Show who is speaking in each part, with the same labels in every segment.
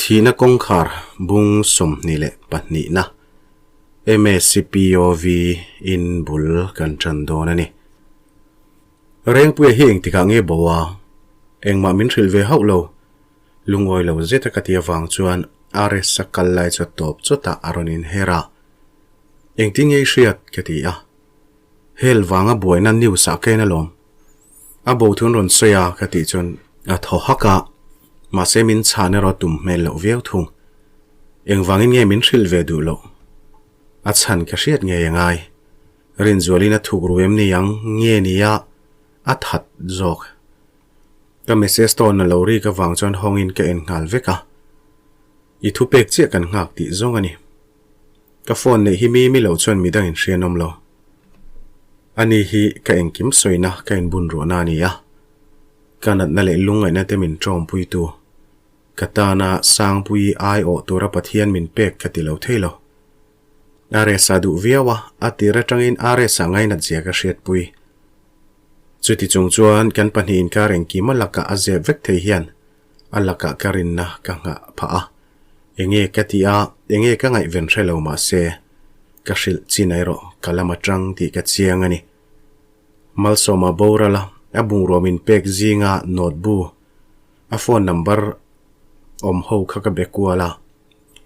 Speaker 1: Thihna kawngkhar bung 22 na MSCPOV in bul kan tan dawn a ni. Rengpuia hi engtikah nge bo a? Engmah min hrilh ve hauh lo. Lungawi lo zeta ka ti avang chuan RS a kal lai chu a tawp chawt a, a rawn inher a. Engtin nge i hriat? ka ti a. Hel vanga buaina news ah ka en alawm. A bo thun rawn sawi a ka tih chuan a thaw hak a, mahse min chhan erawh a tum hmel loh viau thung. Engvangin nge min hrilh ve duh loh? A chhan ka hriat ngei a ngai. Rinzualin a thuk ru em ni ang nge nia a that zawk. Ka message tawn a lo rik avang chuan hawngin ka en nghal vek a. I thupek chiah kan nghak tih zawng a ni. Ka phone neih hi mi mi loh chuan midang in hrian awm lo. Ani hi ka engkim sawina ka inbun ruahna a ni a. Ka natna leh lungngaihna te min tawngpuitu. Ka tana Sangpuii aiawh tura Pathian min pek ka ti lo thei lo. RS-a duh viau a, a tir atangin RS-a ngainat zia ka hriatpui. Chuti chung chuan kan pahnih inkar engkim a lakah a zep vek thei hian a lakah ka rinna ka nghah phah a. Enge ka ti a, enge ka ngaihven hre lo mah se, ka hrilh chin erawh ka lam atang tih ka chiang a ni. Malsawma boral a, a bungrua min pek zinga note bu, a phone number awm ho kha ka be kual a,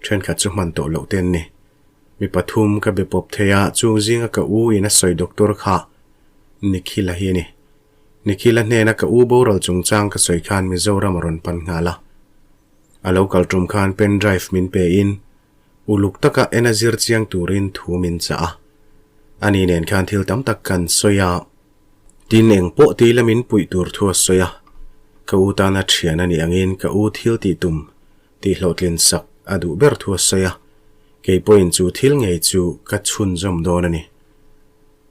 Speaker 1: thenkhat chu hman tawh loh te an ni. Mi pathum ka be pawp thei a, chung zinga ka u in a sawi doctor kha Nikhil-a hi a ni. Nikhil-a hnena ka u boral chungchang ka sawi khan Mizoram a rawn pan nghal a. A lo kal tum khan pen drive min pe in uluk taka en a zir chiang turin thu min chah a. Ani nen khan thil tam tak kan sawi a. Tin eng pawh ti la min puih tur thu a sawi a. Ka u tana thian a nih angin ka u thil tih tum tih hlawhtlin sak a duh ber thu a sawi a. Kei pawhin chu thil ngei chu ka chhunzawm dawn a ni.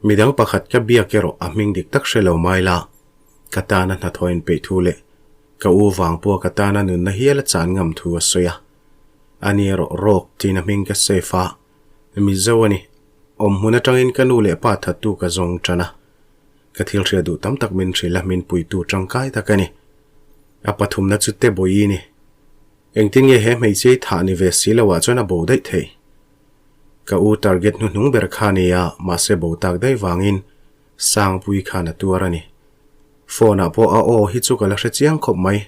Speaker 1: Midang pakhat ka biak erawh a hming dik tak hre lo mai la, ka tana hnathawh inpeih thu leh Ka u vang pawh ka tana nunna hial a chan ngam thu a sawi a. Ani erawh rawk tiin a hming ka save a, Mizo a ni. Awm hmun atangin ka nu leh pa thattu ka zawng tan a. Ka thil hriat duh tam tak min hrilh a, min puitu tangkai tak a ni. A pathumna chu Tebawii ni. Engtin nge he hmeichhia i thah ni ve si lo ah chuan a bo daih thei? Ka u target hnuhnung ber kha a ni a, mahse bo tak daih vangin Sangpui khan a tuar a ni. Phone ah pawh a aw hi chu ka la hre chiang khawp mai.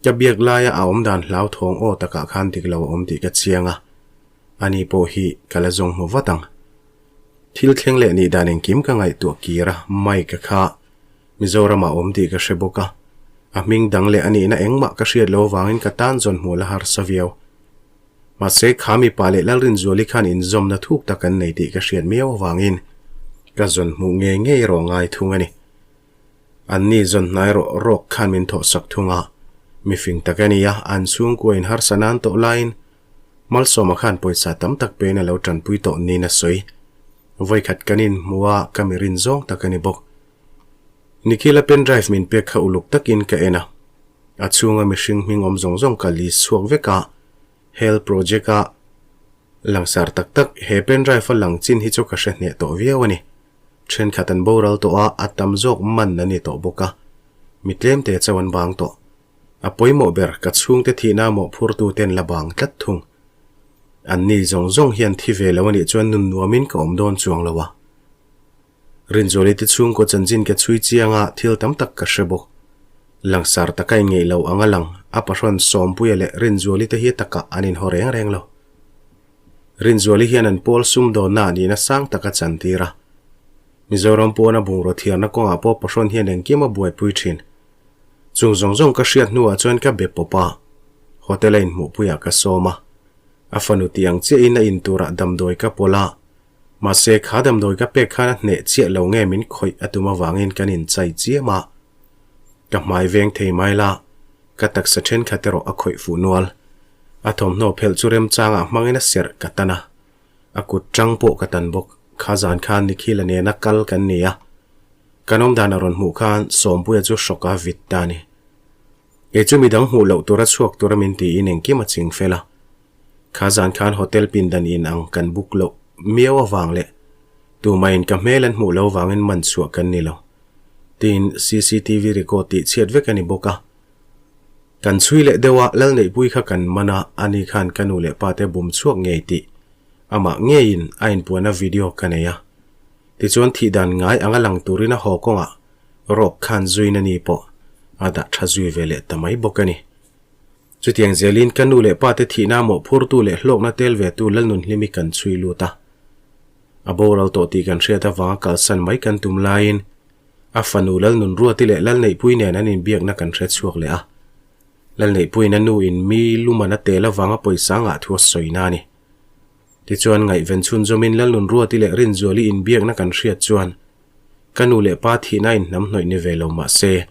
Speaker 1: Ka biak laia a awm dan hlauthawng aw takah khan dik lo a awm tih ka chiang a. Ani pawh hi ka la zawng hmu vat ang. Thil thleng leh nih dan engkim ka ngaihtuah kir a, Mike-a kha Mizoram ah awm tih ka hre bawk a. A hming dang leh a nihna engmah ka hriat lo avangin ka tan zawn hmuh la harsa viau. Mahse, kha mipa leh Lalrinzuali khan inzawmna thuk tak an nei tih ka hriat miau avangin ka zawn hmuh ngei ngei erawh ngai thung a ni. An ni zawn hnai rawh rawk khan min thawh sak thung a, mi fing tak a ni a, an chhungkua in harsa nan tawh laiin Malsawma khan pawisa tam tak pein a lo tanpui tawh niin a sawi. Vawikhat kan inhmu a, ka mi rin zawng tak a ni bawk. Nikhila pen drive min pek kha uluk takin ka en a, a chhunga mihring hming awm zawng zawng ka list chhuak vek a, hel project a langsar tak tak he pen drive a lang chin hi chu ka hre hneh tawh viau a ni. Thenkhat an boral tawh a, a tam zawk man a ni tawh bawk a, mi tlemte chauh an bang tawh. A pawimawh ber ka chhungte thihna mawhphurtu ten la bang tlat thung. An ni zawng zawng hian thi ve lo a nih chuan nun nuamin ka awm dawn chuang lo a. Rinzuali te chhungkaw chanchin ka chhui chiang a, thil tam tak ka hre bawk. Langsar taka inngeih lo ang a lang, a pahrawn Sawmpuia leh Rinzuali te hi takah an inhaw reng reng lo. Rinzuali hian an pawl sumdawnna ah nihna sang tak a chantir a. Mizoram pawna bungraw thiarna kawngah pawh pahrawn hian engkim a buaipui thin. Chung zawng zawng ka hriat hnuah chuan ka be pawp a, hotel a inhmuhpuiah ka sawm a. A fanu tih ang chiahin a inturah damdawi ka pawlh a, mahse kha damdawi ka pek khan a hneh chiah lo nge min khawih a tum avangin kan inchai chiam a. Ka hmai veng thei mai la, ka taksa thenkhat erawh a khawih fuh nual. A thawmhnaw phelh chu remchangah hmangin a serh ka tan a, a kut tang pawh ka tan bawk. Kha zan khan Nikhil-a nena kal kan ni a, kan awmdan a rawn hmuh khan Sawmpuia chu hrawk a vit ta a ni. Kei chu midang hmuh loh tura chhuak tura min tiin engkim a ching fel a. Kha zan khan hotel pindan in ang kan book loh miau avang leh tumahin ka hmel an hmuh lo vangin man chhuah kan ni lo. Tin, cctv record tih chhiat vek a ni bawk a. Kan chhui leh deuh a, Lalneihpui kha kan man a, ani khan ka nu leh pa te bum chhuak ngei tih amah ngeiin a inpuanna video ka nei a. Tichuan thih dan ngai anga lang turin a haw kawngah rawk khan zuin a ni pawh a dah tha zui ve leh ta mai bawk a ni. Chutiang zelin ka nu leh pa te thihna mawhphurtu leh hlawkna tel ve tu Lalnunhlimi kan chhui lut a. A boral tawh tih kan hriat avanga kalsan mai kan tum laiin a fanu Lalnunruati leh Lalneihpui nen an inbiakna kan hre chhuak leh a. Lalneihpuiin a nu in mi luman a tel avanga pawisa ngah thu a sawina a ni. Tichuan ngaihven chhunzawmin Lalnunruati leh Rinzuali inbiakna kan hriat chuan ka nu leh pa thihna inhnam hnawih ni ve lo mah se,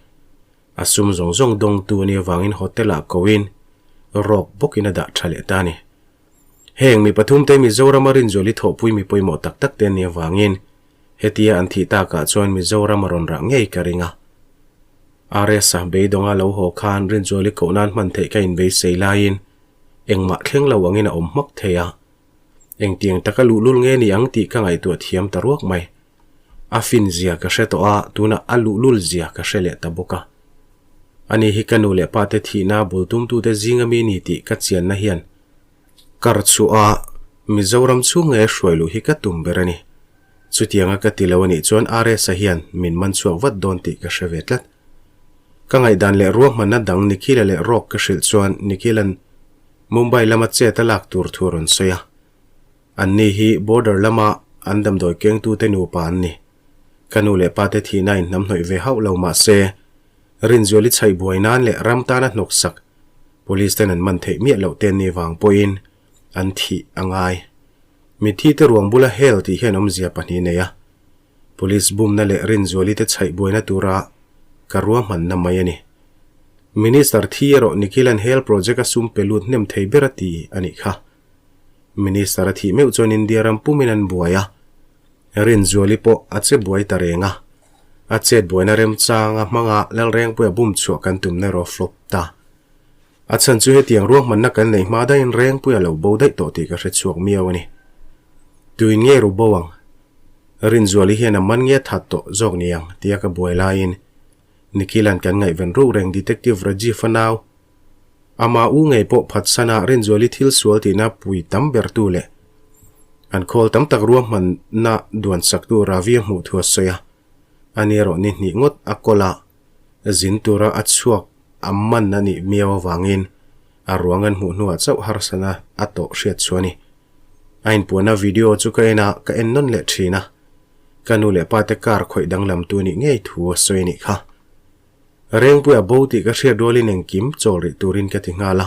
Speaker 1: a sum zawng zawng dawngtu a nih avangin hotel-ah koin rawk bawkin a dah tha leh ta a ni. Heng mi pathumte Mizorama Rinzuali thawhpui mi pawimawh tak tak te an nih avangin hetia an thih takah chuan Mizoram a rawn rah ngei ka ring a. RS-a beidawnga lo haw khan Rinzuali koh nan hman theih ka inbeisei laiin engmah thleng lo angin a awm hmak thei a. Engtiang taka luhlul nge ni ang tih ka ngaihtuah thiam ta ruak mai. A fin zia ka hre tawh a, tunah a luhlul zia ka hre leh ta bawk a. Ani hi ka nu leh pa te thihna bul tumtute zinga mi ni tih ka chianna hian kar chhuah a Mizoram chhung nge hruai luh hi ka tum ber a ni. Chutianga ka ti lo a nih chuan RS-a hian min man chhuak vat dawn tih ka hre ve tlat. Ka ngaihdan leh ruahmanna dang Nikhil-a leh Rock ka hrilh chuan Nikhil-a'n Mumbai lama chet a lak tur thu a rawn sawi a. Anni hi border lama an damdawi kengtute nupa an ni. Ka nu leh pate thihna inhnamhnawih ve hauh lo mah se, Rinzuali chhaih buai nan leh ram tana hnawksak police ten an man theih miah loh te an nih vang pawhin an thih a ngai. Mitthi te ruang bula hel tih hian awmzia pahnih nei a. Police bumna leh Rinzuali te chhaih buaina tura ka ruahmanna mai a ni. Minister thi erawh Nikhilan hel project a sum pe lut hnem thei ber a ti a nih kha. Minister a thih meuh chuan India ram pumin an buai a, Rinzuali pawh a che buai ta reng a. A chet buaina remchanga hmanga Lalrengpuia bum chhuah kan tumna erawh a flop ta. A chhan chu hetiang ruahmanna kan neih hma daihin Rengpuia lo bo daih tawh tih ka hre chhuak miau a ni. Tuin nge ru bo ang? Rinzuali hian a man nge that tawh zawk ni ang tia ka buai laiin Nikhila'n kan ngaihven ruk reng Detective Rajiv-a nau Ama u ngei pawh phatsana Rinzuali thil sual tihna pui tam bertu leh an khawl tam tak ruahmanna duansaktu Ravi-a hmuh thu a sawi a. Ani erawh ni hnih ngawt a kawl a, zin tura a chhuak a man a nih miau avangin a ruang an hmuh hnuah chauh harsana a tawh hriat chu a ni. A inpuahna video chu ka en a, ka en nawn leh thin a. Ka nu leh pa te car khawih danglamtu nih ngei thu a sawi a nih kha. Rengpuia bo tih ka hriat rualin engkim chawl rih turin ka ti nghal a.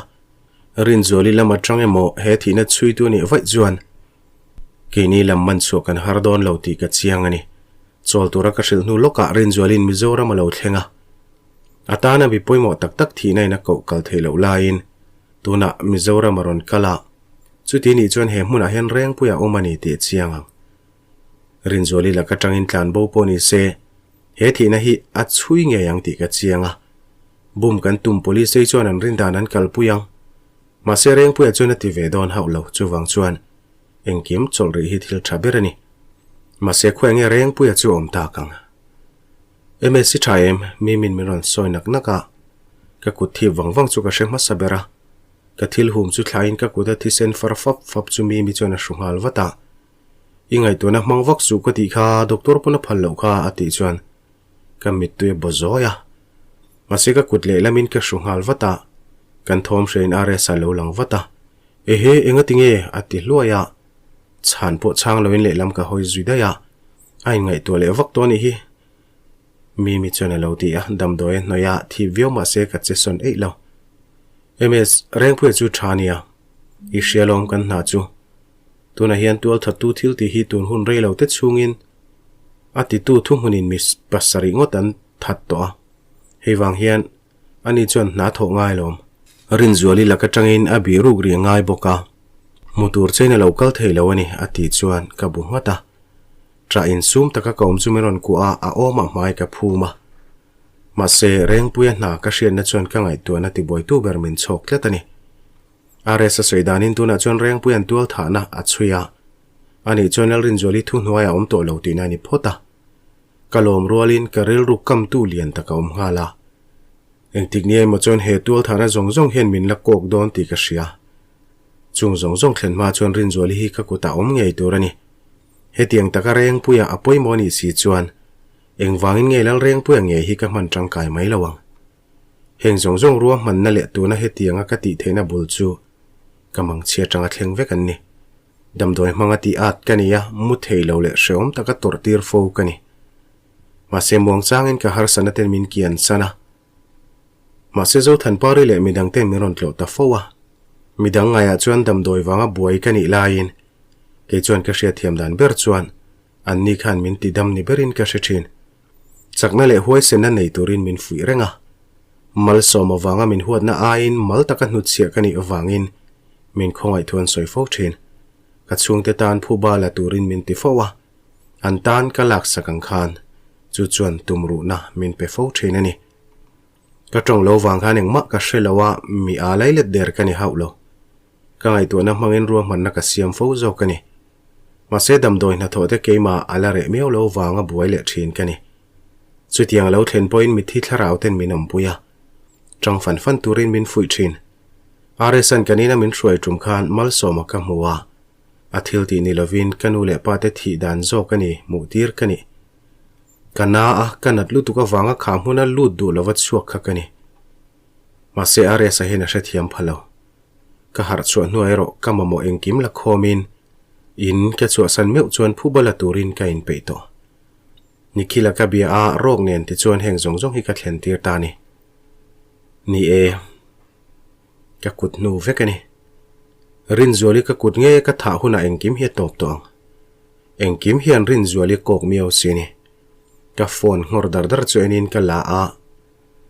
Speaker 1: Rinzuali lam atang emaw he thihna chhuitu nih vaih chuan keini lam man chhuah kan har dawn lo tih ka chiang a ni. Chawl tura ka hrilh hnu lawkah Rinzuali'n Mizoram a lo thleng a. A tana mi pawimawh tak tak thihna in a koh kal theih loh laiin tunah Mizoram a rawn kal a, chuti nih chuan he hmunah hian Rengpuia awm a ni tih a chiang ang. Rinzuali lak atangin tlanbo pawh ni se, He thihna hi a chhui ngei ang tih ka chiang a. Bum kan tum police ei chuan an rin dan an kalpui ang. Mahse Rengpuia chuan a ti ve dawn hauh lo, chuvang chuan engkim chawlh rih hi thil tha ber a ni. Mahse khawi nge Rengpuia chu a awm tak ang? MSc tha em? Mimin min rawn sawi nak nak a. Ka kut thip vang vang chu ka hre hmasa ber a. Ka thil hum chu thlaiin ka kut a thisen far fap fap chu Mimi chuan a hru nghal vat a. I ngaihtuahna hmang vak suh ka tih kha doctor pawn a phal loh kha a tih chuan ka mittui a baw zawi a. Mahse ka kut lehlamin ka hru nghal vat a, kan thawm hrein RS a lo lang vat a. Ehe engati nge a ti hluai a, chhan pawh chhang loin lehlam ka hawi zui daih a, a inngaihtuah leh vak tawh a nih hi. Mimi chuan a lo ti a, damdawi a hnawih a, thip viau mahse ka che sawn eih lo. MS, Rengpuia chu tha nia, i hria lawm kan hna chu. Tunah hian tualthattu thil tih hi tun hun rei lo te chhungin a titu thuhmunin mi pasarih ngawt an that tawh a. Hei vang hian ani chuan hna thawh ngai lo. Rinzuali lak atangin a bih ruk rih ngai bawk a, hmu tur chein a lo kal thei lo a ni a tih chuan ka bu nghat a. Ṭah insum taka ka awm chu min rawn kuah a, a awmah hmai ka phum a. Mahse, Rengpuia hna ka hriatna chuan ka ngaihtuahna tibuaitu ber min chhawk tlat a ni. RS a sawi danin tunah chuan Rengpuia'n tual thahna a chhui a, ani chuan Lalrinzuali thu hnuaiah a awm tawh lo tihna a ni phawt a. Ka lawm rualin ka rilru kamtu lian tak a awm nghal a. Engtik ni emaw chuan he tualthahna zawng zawng hian min la kawk dawn tih ka hria. Chung zawng zawng thlen hma chuan Rinzuali hi ka kutah awm ngei tur a ni. Hetiang taka Rengpuia a pawimawh anih si chuan engvangin nge Lal Rengpuia ngei hi ka hman tangkai mai lo ang. Heng zawng zawng ruahmanna leh tuna hetianga ka tih theihna bul chu ka mangchhi atanga thleng vek an ni. Damdawi hmanga tih at ka ni a, mu thei lo leh hrehawm taka tawrh tir fo ka ni. Mahse muangchangin ka harsatna ten min kian san a. Mahse Zothanpari leh midang ten min rawn tlawh ta fo a. Midang ngaiah chuan damdawi vanga buai ka nih laiin kei chuan ka hriatthiam dan ber chuan anni khan min tidam ni berin ka hre thin. Chakna leh huaisenna nei turin min fuih reng a. Malsawm avanga min huatna aiin mal taka hnutchhiah ka nih avangin min khawngaih thu an sawi fo thin. Ka chhungte tan phuba la turin min ti fo a, an tan ka laksak ang khan chu chuan tumruhna min pe fo thin a ni. Ka tawng lo vang khan engmah ka hre lo a, mi aa lailet der ka ni hauh lo. Ka ngaihtuahna hmangin ruahmanna ka siam fo zawk a ni. Mahse damdawi hnathawh te keimah a la reh miau lo vanga buai leh thin ka ni. Chutiang lo thlen pawhin mitthi thlarau ten min awmpui a, tang fan fan turin min fuih thin. RS-a'n kan ina min hruai tum khan Malsawma ka hmu a, a thil tih ni lovin ka nu leh pa te thih dan zawk a ni hmuh tir ka ni. Ka na a, ka nat lutuk avanga kha hmuna lut duh lova chhuak kha ka ni. Mahse RS-a hian a hrethiam pha lo. Ka harh chhuah hnuah erawh ka mamawh engkim la khawmin in ka chhuahsan meuh chuan phuba la turin ka inpeih tawh. Nikhila ka bia a, rawk nen tichuan heng zawng zawng hi ka thlen tir ta a ni. Ni e, ka kut hnu vek a ni. Rinzuali ka kut nge ka thah hunah engkim hi a tawp tawh ang. Engkim hian Rinzuali kawk miau si a ni. Ka phone nghawr dar dar chu enin ka la a,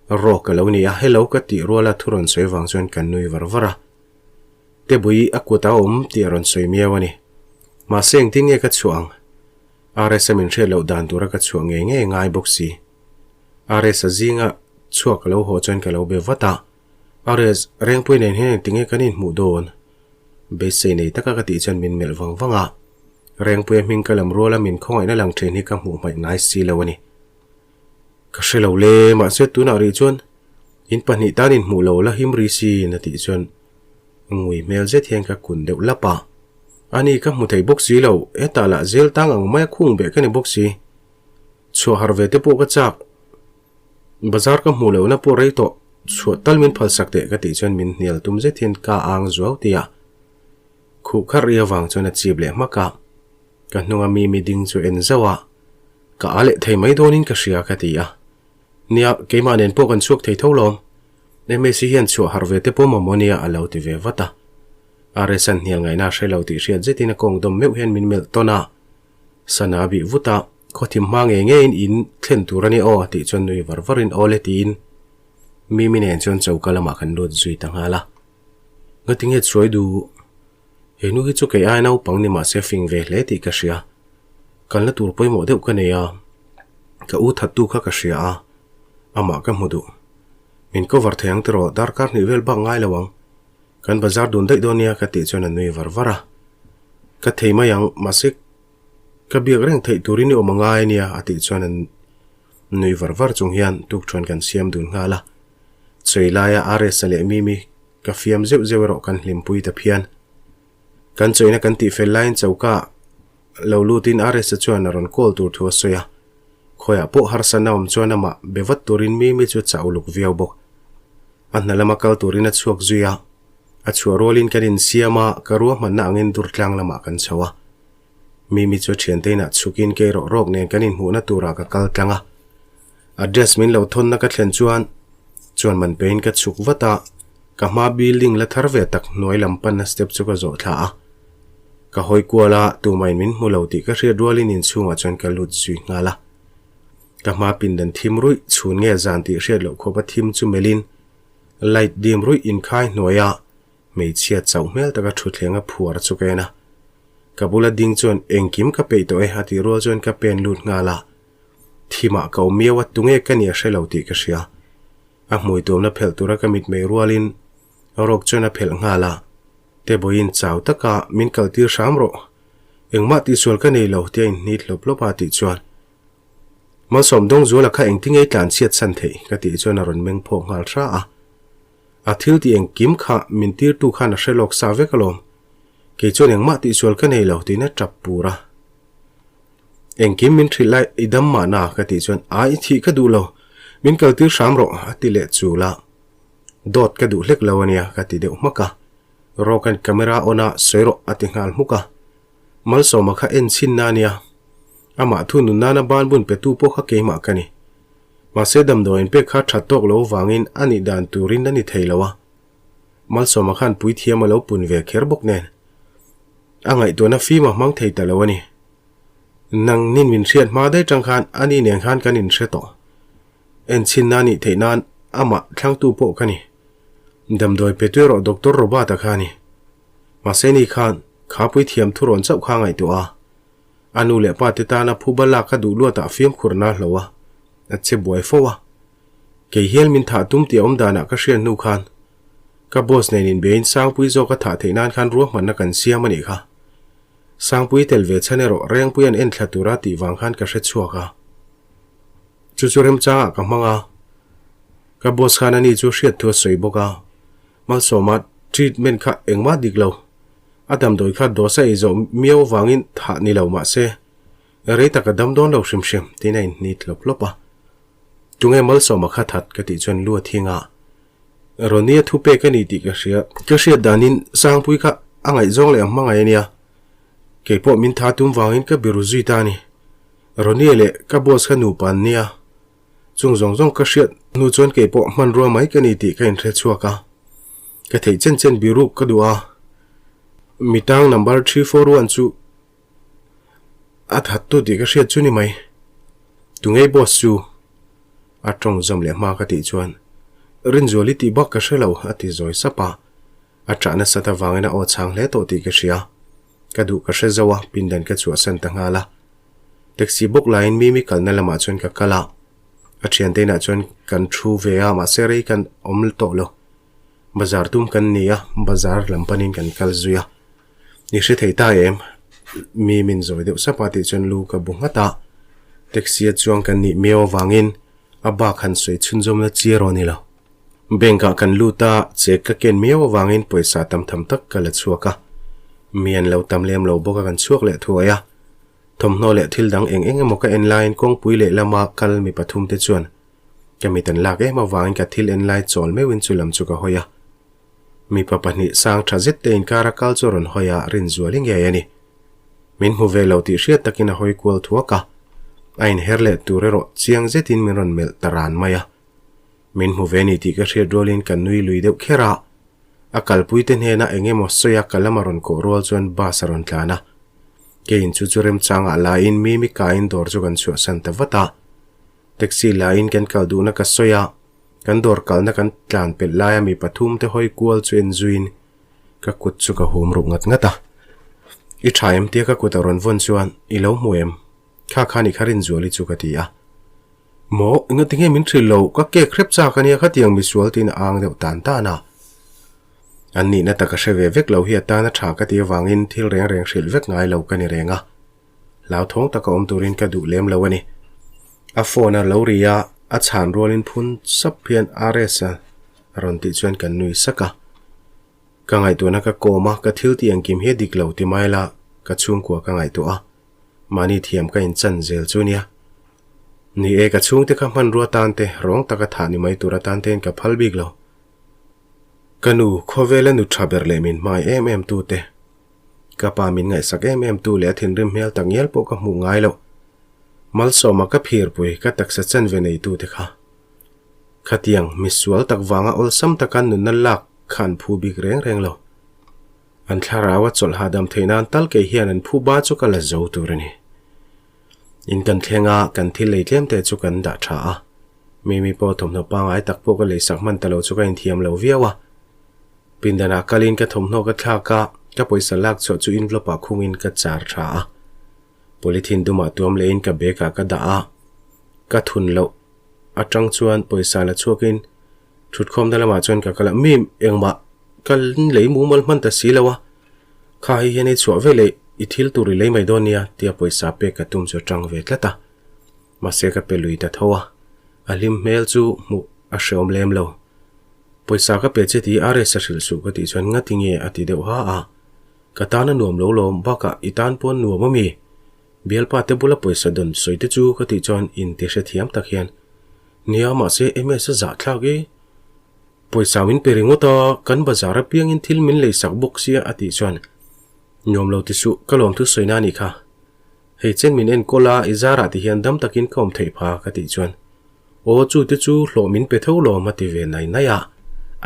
Speaker 1: Rawk a lo ni a, hello ka tih ruala thu rawn sawi vang chuan kan nui var var a. Tebui a kut a awm tih a rawn sawi miau a ni. Mahse engtin nge ka chhuah ang? RS-a min hriat loh dan tura ka chhuah ngei ngei ngai bawk si. RS-a zinga chhuak ka lo haw chuan ka lo be vat a, RS, Rengpui nen hian engtinge kan inhmuh dawn? Beisei nei taka ka tih chuan min melh vang vang a. Rengpuia hming ka lam ruala min khawngaihna lang thin hi ka hmuh hmaih ngai si lo a ni. Ka hre lo le, mahse tunah rih chuan in pahnih tan inhmuh lo la him ri sin a tih chuan ngui hmel zet hian ka kun deuh lap a. Ani ka hmu thei bawk si lo, hetah lah zel tang ang maia khung beh ka ni bawk si. Chhuah har ve te pawh ka chak, bazar ka hmuh lohna pawh rei tawh, chhuah tal min phalsak teh ka tih chuan min hnial tum zet hian ka ang zuau tih a. Khuh kharh ri avang chuan a chip leh hmak a. Ka hnunga mi mi ding chu en zauh a, ka a leh thei mai dawnin ka hria ka ti a. Nia, keimah nen pawh kan chhuak thei tho lawm. Msi hian chhuah harh ve te pawh mamawh nia a lo ti ve vat a. RS-a'n hnial ngaihna a hre lo tih hriat zetin a kawng dawm meuh hian min melh tawn a. Sana a bih vut a, Khawthim hma ngei ngeiin in thlen tur a ni aw tih chuan nui var varin aw le tiin Mimi nen chuan choka lamah kan lut zui ta nghal a. Ngatinge chuai duh? He nu hi chu kei ai naupang ni mahse fing ve hle tih ka hria. Kalna tur pawimawh deuh ka nei a, ka u thattu kha ka hria a, amah ka hmu duh. Min cover thei ang tiraw darkar hnih vel bak ngai lo ang. Kan bazar dun daih dawn nia ka tih chuan a nui var var a. Ka thei mai ang, mahse ka biak reng theih turin i awm a ngai ania a tih chuan a nui var var chung hian tukṭhuan kan siam dun nghal a. Chei laia RS-a leh Mimi Ka fiam zeuh zeuh erawh kan hlimpui ta phian. Kan chawina kan tih fel laiin choka lo lutin RS-a chuan a rawn call tur thu a sawi a. Khawiah pawh harsatna awm chuan amah be vat turin Mimi chu chah uluk viau bawk. A hna lama kal turin a chhuak zui a. A chhuah rualin kan insiam a, ka ruahmanna angin Durtlang lamah kan chho a. Mimi chu thiante inah chhukin kei rawh rawk nen kan inhmuhna turah ka kal tlang a. Address min lo thawnna ka thlen chuan chuan man pein ka chhuk vat a, ka hma building la thar ve tak hnuai lam panna step chu ka zawh thla a. Ka hawi kual a, tumahin min hmu lo tih ka hriat rualin inchhungah chuan ka lut zui nghal a. Ka hma pindan thim ruih chhun nge zan tih hriat loh khawpa thim chu melhin light dim ruih inkhai hnuaia Hmeichhia chauh hmel taka thutthleng a phuar chu ka en a, ka bula ding chuan engkim ka peih tawh e a tih rual chuan ka pen lut nghal a, thimah ka awm miau a tunge ka nia hre lo tih ka hria. A hmui tuamna phelh tura ka mitmei rualin rawk chuan a phelh nghal a, Teboiin chau taka min kaltir hram rawh, engmah tihsual ka nei lo tia inhnit hlawp hlawp a tih chuan. Malsawm Dawngzuala kha engtin nge i tlanchhiat chhan theih? ka tih chuan a rawn meng phawk nghal hra a. A thil tih engkim kha min tirtu khan a hre lawk sa vek alawm. Kei chuan engmah tihsual ka nei lo tiin a tap pur a. Engkim min hrilh lai i dam mahna ka tih chuan a i thih ka duh lo, min kaltir hram rawh a ti leh chul a. Dawt ka duh hlek lo ania ka ti deuh hmak a. Rawk-a'n camera on a sawi rawh a ti nghal hmuk a. Malsawma kha en chhinna ania. Amah thu nun nana ban bun petu pawh kha keimah ka ni. Mahse damdawiin pek kha that tawk lo vangin a nih dan turin a ni thei lo a. Malsawma khan puithiam a lo pun ve kher bawk nen. A ngaihtuahna fim a hmang thei ta lo a ni. Nang nin min hriat hma daih tang khan ani nen khan kan inhre tawh. En chhinna nih theih nan amah thlangtu pawh ka ni. Damdawi petu erawh Doctor Robert-a kha a ni. Mahse ni khan kha puithiam thurawn chauh kha a ngaihtuah a. A nu leh pa te tana phuba lak a duh luatah fimkhurna a hlo a, a che buai fo a. Kei hian min thah tum tih a awm danah ka hriat hnu khan ka boss nen inbeiin Sangpui zawk a thah theih nan khan ruahmanna kan siam a nih kha. Sangpui tel ve chhan erawh Rengpui an enthla tura tih vang khan ka hre chhuak a. Chu chu remchangah ka hmang a. Ka boss khan ani chu hriat thu a sawi bawk a. Malsawma treatment kha engmah dik lo. A damdawi kha dose a ei zawh miau vangin thah ni lo mahse rei tak a dam dawn lo hrim hrim tiin a inhnit hlawp hlawp a. Tunge Malsawma kha that ka tih chuan lu a thing a, Ronnie a thupek a ni tih ka hria. Ka hriat danin Sangpui kha a ngaihzawng leh a hmangaih a nia, keipawh min tha tum vangin ka biru zui ta a ni. Ronnie leh ka boss kha nupa an nia, chung zawng zawng ka hriat hnu chuan keipawh hmanrua mai ka ni tih ka inhre chhuak a, ka theih chen chen biruk ka duh a, mitang number 341 chu A that tu tih ka hriat chu ni mai. Tungei boss chu a tawng zawm leh hma ka tih chuan Rinzuali tih bak ka hre lo a ti zawi sap a. A ṭah nasat avangin a aw chhang hle tawh tih ka hria. Ka duh ka hre zo a, pindan ka chhuahsan ta nghal a. Taxi bawk laiin Mimi kalna lamah chuan ka kal a. A ṭhiante inah chuan kan thu ve a, mahse rei kan awm tawh lo. Bazar tum kan ni a, bazar lam panin kan kal zui a. I hre thei ta em? Mi min zawi deuh sap a tih chuan lu ka bu nghat a. Taxi a chuang kan nih miau avangin a bak han sawi chhunzawmna chi erawh a ni lo. Bank ah kan lut a, check ka ken miau avangin pawisa tam tham tak ka la chhuak a. Mi an lo tam lem lo bawk a kan chhuak leh thuai a. Thawmhnaw leh thil dang eng eng emaw ka en laiin kawngpui lehlama kal mi pathum te chuan ka mit an lak em avangin ka thil en lai chawl meuhin chu lam chu ka hawi a. Mipa pahnih sang tha zet te inkara kal chu a rawn hawi a, Rinzuali ngei a ni. Min hmu ve lo tih hriat takin a hawi kual thuak a, a inher leh tur erawh chiang zetin min rawn melh ta ran mai a. Min hmu ve ni tih ka hriat rualin ka nui lui deuh kher a, a kalpui te hnena eng emaw sawi a ka lama rawn kawh rual chuan bus a rawn tlan a. Keiin chu chu remchangah laiin Mimi kaiin dawr chu kan chhuahsan ta vat a. Taxi laiin kan kal duhna ka sawi a. Kan dawr kalna kan tlan pelh laia mi pathum te hawi kual chu en zuiin ka kut chu ka hum ruh ngat ngat a. I tha em tia ka kut a rawn vawn chuan i lo hmu em? Kha khan i kha Rinzuali chu ka ti a. Maw, engati nge min hrilh lo, ka kek hrep chak ania khatiang misual tiin a ang deuh tan tan a. An nihna tak a hre ve vek lo hi a tana tha ka ti avangin thil reng reng hrilh vek ngai lo ka ni reng a. Hlauthawng taka awm turin ka duh lem lo a ni. A phone a lo ri a, a chhan rualin phun sap hian RS a rawn tih chuan kan nui sak a. Ka ngaihtuahna ka kawm a, ka thil tih engkim hi a dik lo ti mai la, ka chhungkua ka ngaihtuah a, mahni thiam ka inchan zel chu nia. Ni e, ka chhungte kha hmanrua tan te, rawng taka thah ni mai tur atan tein ka phal bik lo. Ka nu, khawvela nu tha ber leh min hmai em em tu te. Ka pa min ngaihsak em em tu leh a thinrim hmel tak ngial pawh ka hmuh ngai loh. Malsawma ka phirpui ka taksa chanve neitu te kha. Khatiang misual tak vanga awlsam taka nunna lak kha an phu bik reng reng lo. An thlarau a chawlh hahdam theih nan tal kei hian an phu ba chu ka la zo tur a ni. In kan thleng a, kan thil lei tlem te chu kan dah tha a. Mimi pawh thawmhnaw pangngai tak pawh ka leisak hman ta lo chu ka inthiam lo viau a. Pindanah kalin ka thawmhnaw ka thlak a, ka pawisa lak chhuah chu envelope ah khungin ka char tha a. Polythene dumah tuam lehin ka bag ah ka dah a, ka thun loh atang chuan pawisa la chhuakin thutkhawmna lamah chuan ka kal a, mi engmah ka lei mumal hman ta si lo a, kha hei hian i chhuah veleh i thil tur i lei mai dawn nia tia pawisa pek ka tum chu a tang ve tlat a. Mahse ka pe lui ta tho a, a hlim hmel chu hmuh a hreawm lem lo. Pawisa ka pe che tih RS a hrilh suh ka tih chuan ngati nge a ti deuh ha a. Ka tan a nuam lo lawm, bakah i tan pawn nuam a mi? Bialpa te bula pawisa dawn sawi te chu ka tih chuan inti hrethiam tak hian, Nia mahse MS a zahthlak e. Pawisa min pe ringawt a, kan bazar apiangin thil min lei sak bawk sia a tih chuan, Nuam lo ti suh, ka lawmthu sawina a nih kha. Hei chen min enkawl a, i zarah ti hian dam takin ka awm theih pha ka tih chuan, Aw chu te chu hlawh min pe tho lawm a ti ve nai nai a,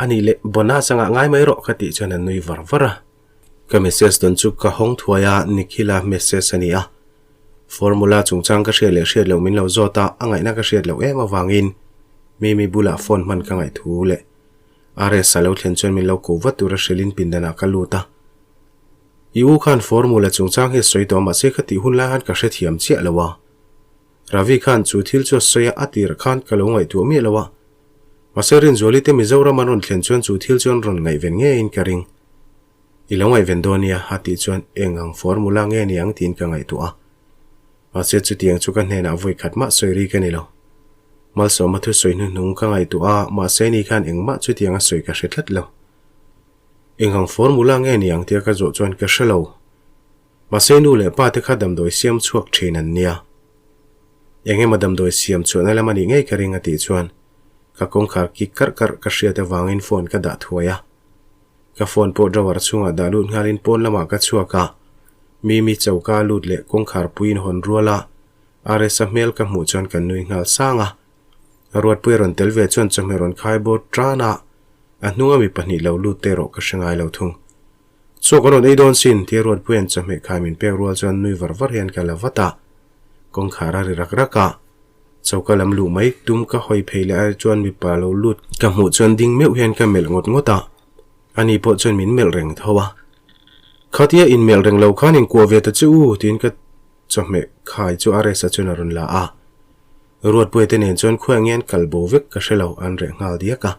Speaker 1: a nih leh bonus anga ngai mai rawh ka tih chuan a nui var var a. Ka message dawn chu ka hawng thuai a, Nikhila message a ni a. Formula chungchang ka hriat leh hriat loh min lo zawt a, a ngaihna ka hriat loh em avangin Mimi bulah phone hman ka ngaih thu leh RS a lo thlen chuan min lo ko vat tura hrilhin pindanah ka lut a. I u khan formula chungchang hi a sawi tawh mahse ka tih hun lai khan ka hrethiam chiah lo a. Ravi khan chu thil chu a sawi a, a tirh khan ka lo ngaihtuah miah lo a. Mahse Rinzuali te Mizoram an rawn thlen chuan chu thil chu an rawn ngaihven ngeiin ka ring. I lo ngaihven dawn nia a tih chuan eng ang formula nge ni ang tiin ka ngaihtuah a. Mahse chutiang chu ka hnenah vawi khat mah sawi ri ka ni lo. Malsawma thusawi hnuhnung ka ngaihtuah a, mahse ni khan engmah chutiang a sawi ka hre tlat lo. Eng ang formula nge ni ang tia ka zawh chuan ka hre lo. Mahse nu leh pa te kha damdawi siam chhuak thin an nia. Eng emaw damdawi siam chhuahna lam a nih ngei ka ring a tih chuan ka kawngkhar kik karh karh ka hriat avangin phone ka dah thuai a. Ka phone pawh drawer chhungah dah lut nghalin pawn lamah ka chhuak a, Mimi choka lut leh kawngkhar puiin hawn rual a, RS-a hmel ka hmuh chuan kan nui nghal sang a. Ruatpuia rawn tel ve chuan chawhmeh rawn khai bawr tan a, a hnunga mi pahnih lo lut te erawh ka hre ngai lo thung. Chaw kan rawn ei dawn sin, tia Ruatpuia'n chawhmeh khai min pek rual chuan nui var var hian ka la vat a, kawngkhar a ri rak rak a. Choka lam luh mai tum ka hawi phei leh ai chuan mipa lo lut ka hmuh chuan ding meuh hian ka melh ngawt ngawt a, ani pawh chuan min melh reng tho a. Khatia inmelh reng lo khan inkuah ve ta che u, tiin ka chawhmeh khai chu RS-a chuan a rawn la a. Ruatpuia te nen chuan khuai nge an kal bo vek ka hre lo, an reh nghal diak a.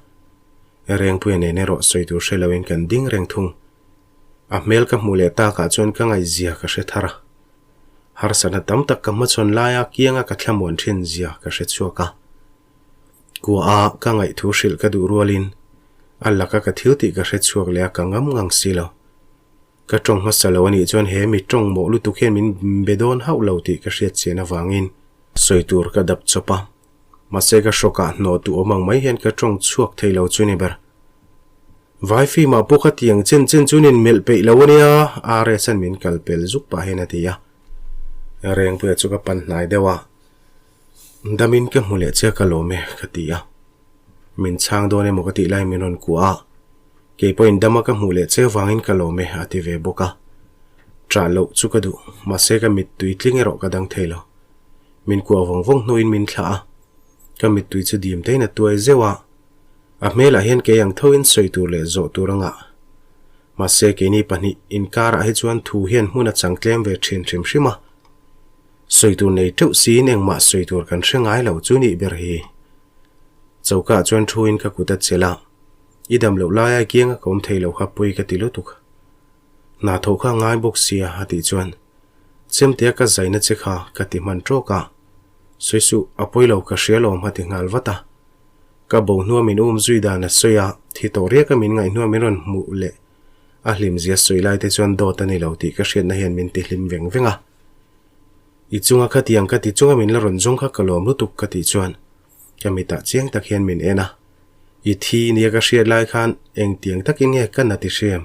Speaker 1: Rengpuia nen erawh sawi tur hre loin kan ding reng thung. A hmel ka hmuh leh takah chuan ka ngaihzia ka hre thar a. Harsatna tam tak ka hmachhawn laia kianga ka thlamuan thin zia ka hre chhuak a. Kua a ka ngaihthu hrilh ka duh rualin a laka ka thil tih ka hre chhuak leh a ka ngam ngang si lo. Ka tawng hmasa lo a nih chuan he mi tawng mawh lutuk hian min be dawn hauh lo tih ka hriat chian avangin sawi tur ka dap chawp a. Mahse ka hrawkah hnawh duh awm ang mai hian ka tawng chhuak thei lo chu ni ber. Vai fimah pawh ka tiang chen chen chuan in melh peih lo a nia, RS-a'n min kal pel zuk pah hian a ti a. Rengpuia chu ka pan hnai deuh a, Damin ka hmu leh che ka lawm e, ka ti a. Min chhang dawn emaw ka tih laiin min rawn kuah a, Kei pawhin dama ka hmuh leh che vangin ka lawm e, a ti ve bawk a. Ṭah loh chu ka duh, mahse ka mittui tling erawh ka dang thei lo. Min kuah vawng vawng hnuin min thlah a, ka mittui chu dim tein a tuai zeuh a. A hmelah hian kei ang thoin sawi tur leh zawh tur a ngah. Mahse keini pahnih inkarah hi chuan thu hian hmun a chang tlem ve thin hrim hrim a. Sawi tur nei teuh siin engmah sawi tur kan hre ngai lo chu nih ber hi. Choka chuan thuin ka kut a chelh a, I dam loh laia kianga ka awm thei lo kha pawi ka ti lutuk. Hna tho kha a ngai bawk sia a tih chuan Chemtea ka zaina che kha ka ti hman tawk a, sawi suh a pawi lo ka hria lawm a ti nghal vat a. Ka bo hnua min um zui dan a sawi a, thi tawh riaka min ngaih hnua min rawn hmuh leh a hlimzia sawi lai te chuan dawt a ni lo tih ka hriatna hian min ti hlim veng veng a. I chunga khatiang ka ti chunga min la rawn zawng kha ka lawm lutuk ka tih chuan ka mitah chiang tak hian min en a, I thi nia ka hriat lai khan engtiang takin nge ka na ti hriam?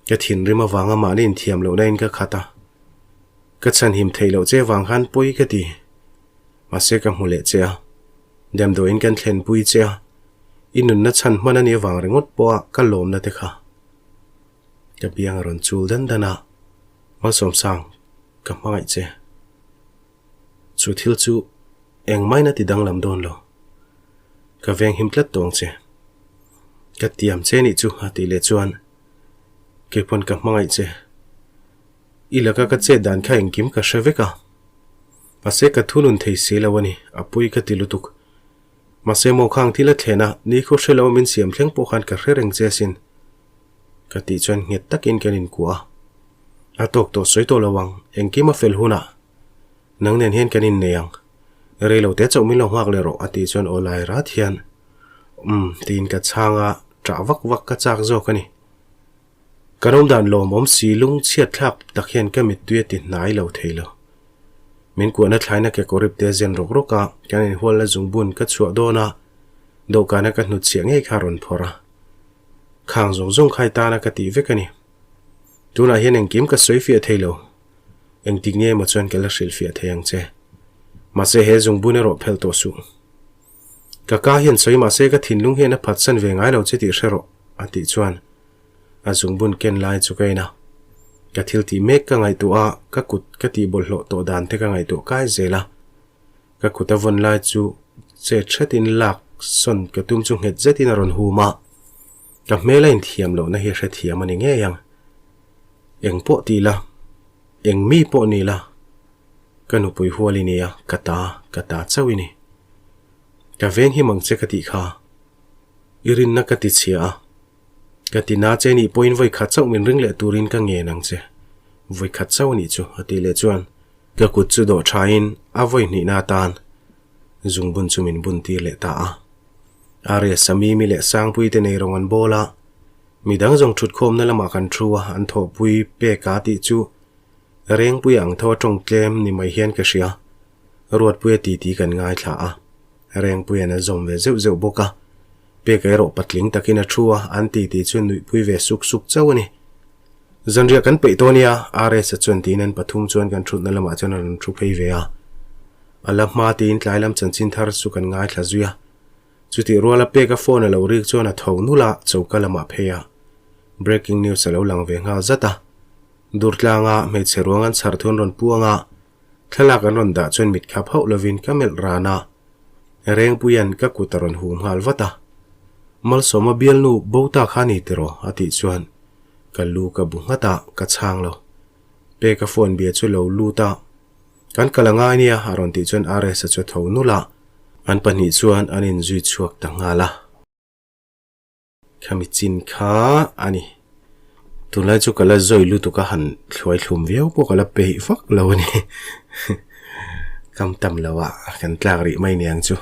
Speaker 1: Ka thinrim avanga mahni inthiam lohna in ka khat a, ka chhanhim theih loh che vang khan pawi ka ti. Mahse ka hmu leh che a, damdawiin kan thlenpui che a, i nunna chhan hman a nih avang ringawt pawha ka lawmna te kha ka biang a rawn chul dan dan a, Malsawmsang, ka hmangaih che. Chu thil chu engmain a ti danglam dawn lo. Ka venghim tlat tawh ang che. Ka tiam che nih chu a tih leh chuan kei pawn ka hmangaih che. I laka ka chet dan kha engkim ka hre vek a. Mahse ka thunun thei si lo a ni, a pui ka ti lutuk. Mahse maw khang thil a thlen a, nikhaw hre lo min siam thleng pawh khan ka hre reng che asin. Ka tih chuan nghet takin kan inkuah a. A tawk tawh sawi tawh lo ang, engkim a fel hunah. Nang nen hian kan innei ang. Rei lo te chauh min lo nghak leh rawh a tih chuan aw lai rat hian umm tiin ka chhang a, ṭah vak vak ka chak zawk a ni. Kan awmdan lawmawm si lungchhiat thlak tak hian ka mittui a ti hnai lo thei lo. Min kuahna thlaina kekawr ip te a zen rawk rawk a, kan inhualna zungbun ka chhuah dawn a, dawhkana ka hnutchhiah ngei kha a rawn phawrh a. Khang zawng zawng khai tana ka tih vek a ni. Tunah hian engkim ka sawi fiah thei lo. Engtik nge emaw chuan ka la hrilh fiah thei ang che. Mahse he zungbun erawh phelh tawh suh. Ka ka hian sawi mahse ka thinlung hian a phatsan ve ngai lo che tih hre rawh, a tih chuan a zungbun ken lai chu ka en a. Ka thil tih mek ka ngaihtuah a, ka kut ka tih bawlhhlawh tawh dan te ka ngaihtuah kai zel a. Ka kut a vawn lai chu chet hretin lak sawn ka tum chu nghet zetin a rawn hum a. Ka hmel a inthiam lohna hi a hrethiam a ni ngei ang. Eng pawh ti la, eng mi pawh ni la, ka nupui hual i nia, ka ta, ka ta chauh i ni. Ka veng him ang che ka tih kha, i rinna ka ti chhia a, ka ti na che nih pawhin vawi khat chauh min ring leh turin ka ngen ang che, vawi khat chauh a nih chu, a tih leh chuan ka kut chu dawh thain a vawi hnihna atan zungbun chu min bun tir leh ta a. Arya Samimi leh Sangpui te nei rawng an bawl a, Mi dang zawng thutkhawmna lamah kan thu a, an thawhpui pek a tih chu Rengpuia ang tho a tawng tlem ni mai hian ka hria. Ruatpuia titi kan ngaithla a, Rengpuia'n a zawm ve zeuh zeuh bawk a. Peka erawh patling takin a thu a, an titi chu nuihpui ve suk suk chauh a ni. Zanriah kan peih tawh nia, RS-a chuan tiin an pathum chuan kan thutna lamah chuan a rawn thu phei ve a. A la hma tiin tlai lam chanchin thar chu kan ngaithla zui a. Chutih ruala peka phone a lo rik chuan a tho nul a, choka lamah phei a. Breaking news a lo lang ve nghal zat a. Durtlanga hmeichhe ruang an chhar thu an rawn puang a, thlalak an rawn dah chuan mit khap hauh lovin ka melh ran a. Rengpuia'n ka kut a rawn hum nghal vat a. Malsawma bialnu bo ta kha ni tiraw? a tih chuan ka lu ka bu nghat a, ka chhang lo. Peka phone bia chu lo lut a. Kan kal a ngai nia a rawn tih chuan RS-a chu a tho nulh a, an pahnih chuan an inzui chhuak ta nghal a. Khami chin kha a ni. Tunlai chu ka la zawi lutuk a han thluai thlum viau pawh ka la peih vak lo a ni. Kam tam lo ah kan tlak rih mai niang chu.